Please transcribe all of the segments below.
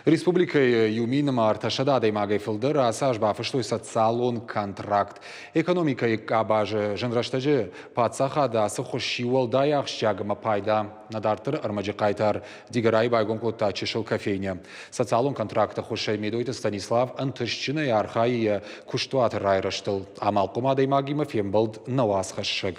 Республикӕйы 1300 адӕймагӕй фылдӕр ацы аз бафыстой социалон контракт. Экономикӕйы къабазы зын рӕстӕджы паддзахады ацы хуыз сси уӕлдай ахсджиаг ӕмӕ пайда. Нӕ дарддӕры ӕрмӕджы хъайтар Дигорайы байгом кодта чысыл кофейня. Социалон контракты хуызӕй Медойты Станислав ӕнтыстджынӕй архайы йӕ куыстуаты райрӕзтыл. Амалхъом адӕймагимӕ фембӕлд нӕ уацхӕссӕг.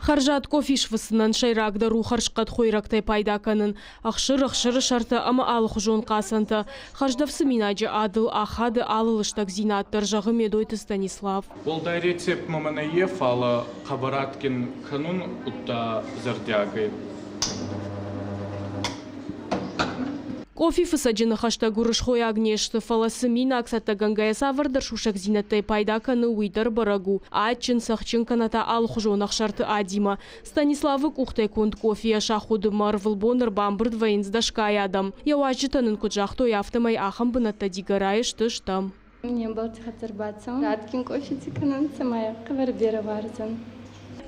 Хӕрзад къофи сфыцынӕн сӕйрагдӕр у хӕрзхъӕд хойрӕгтӕй пайда кӕнын, ӕхсыр, ӕхсыры сӕртӕ ӕмӕ алыхуызон хъацӕнтӕ. Хӕрздӕф цыминаджы адыл ахады алы лыстӕгдзинад дӕр, зӕгъы Медойты Станислав. Уӕлдай рецепт мӕмӕ нӕййе, фалӕ хъӕбӕр адгин кӕнун, удта зӕрдиагӕй. Къофи фыцӕджы ныхӕстӕ гуырысхойаг не сты, фӕлӕ цы минаг цӕттӕгӕнгӕйӕ цавӕрдӕр сусӕгдзинӕдтӕй пайда кӕны, уый дӕр бӕрӕг у. Адджын, цӕхджын кӕнӕ та алыхуызон ӕхсӕрты адимӕ. Станиславы къухтӕй конд къофийӕ сахудынмӕ ӕрвылбон ӕрбамбырд вӕййынц дӕсгай адӕм. Йӕ уазджытӕн ын куыд загътой, афтӕмӕй ахӕм бынӕттӕ Дигорайы сты стӕм. Не мбӕлтти хӕццӕ ӕрбацӕун, адгин къофити кӕнӕн, цӕмӕй хъӕбӕр берӕ уарзӕн.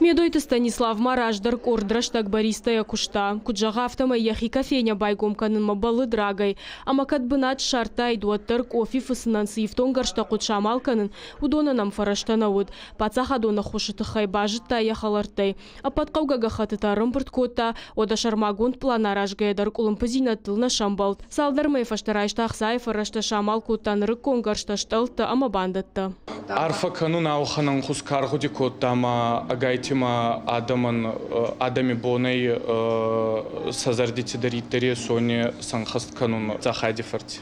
Медойты Станислав ма раздӕр къорд рӕстӕг баристӕйӕ куыста. Куыд зӕгъы, афтӕмӕй йӕхи кофейня байгом кӕнынмӕ бӕллыд рагӕй. Ӕмӕ кӕд бынат ссардтаид, уӕддӕр къофи фыцынӕн цы ифтонггӕрзтӕ хъуыд самал кӕнын, уыдонӕн ӕм фӕрӕзтӕ нӕ уыд. Паддзахадон ӕххуысы тыххӕй базыдта йӕ хӕлӕрттӕй. Ӕппӕт хъӕугӕ гӕххӕттытӕ ӕрӕмбырд кодта, уӕдӕ сӕрмагонд пълан аразгӕйӕ дӕр къуылымпыдзинӕдтыл нӕ сӕмбӕлд. Цалдӕр мӕйы фӕстӕ райста ӕхцайы фӕрӕзтӕ, самал кодта нырыккон гӕрзтӕ, стъӕлттӕ ӕмӕ бандӕттӕ. Арфӕ кӕнун ауӕхӕн ӕнхус ка ргъуди кодта ӕма ӕгайтима адӕмӕн адӕми бонӕй сӕ зӕрди цидӕриддӕр ес, уони сӕнхӕст кӕнун Дзахайди фӕрци.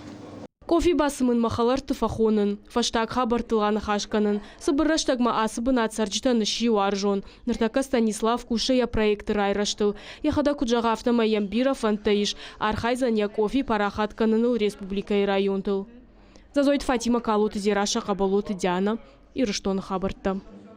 Къофи бацымынмӕ хӕлӕртты фӕхонын, фӕстаг хабӕрттыл аныхас кӕнын. Цыбыр рӕстӕгмӕ ацы бынат цӕрджытӕн сси уарзон. Ныртӕккӕ Станислав кусы йӕ проекты райрӕзтыл. Йӕхӕдӕг куыд зӕгъы, афтӕмӕй йӕм бирӕ фӕндтӕ ис, архайдзӕн йӕ къофи парахат кӕныныл республикӕйы районтыл. Зазойты Фатимӕ, Калоты Дзерассӕ, Хъӕбӕлоты Дианӕ, Ирыстоны хабӕрттӕ.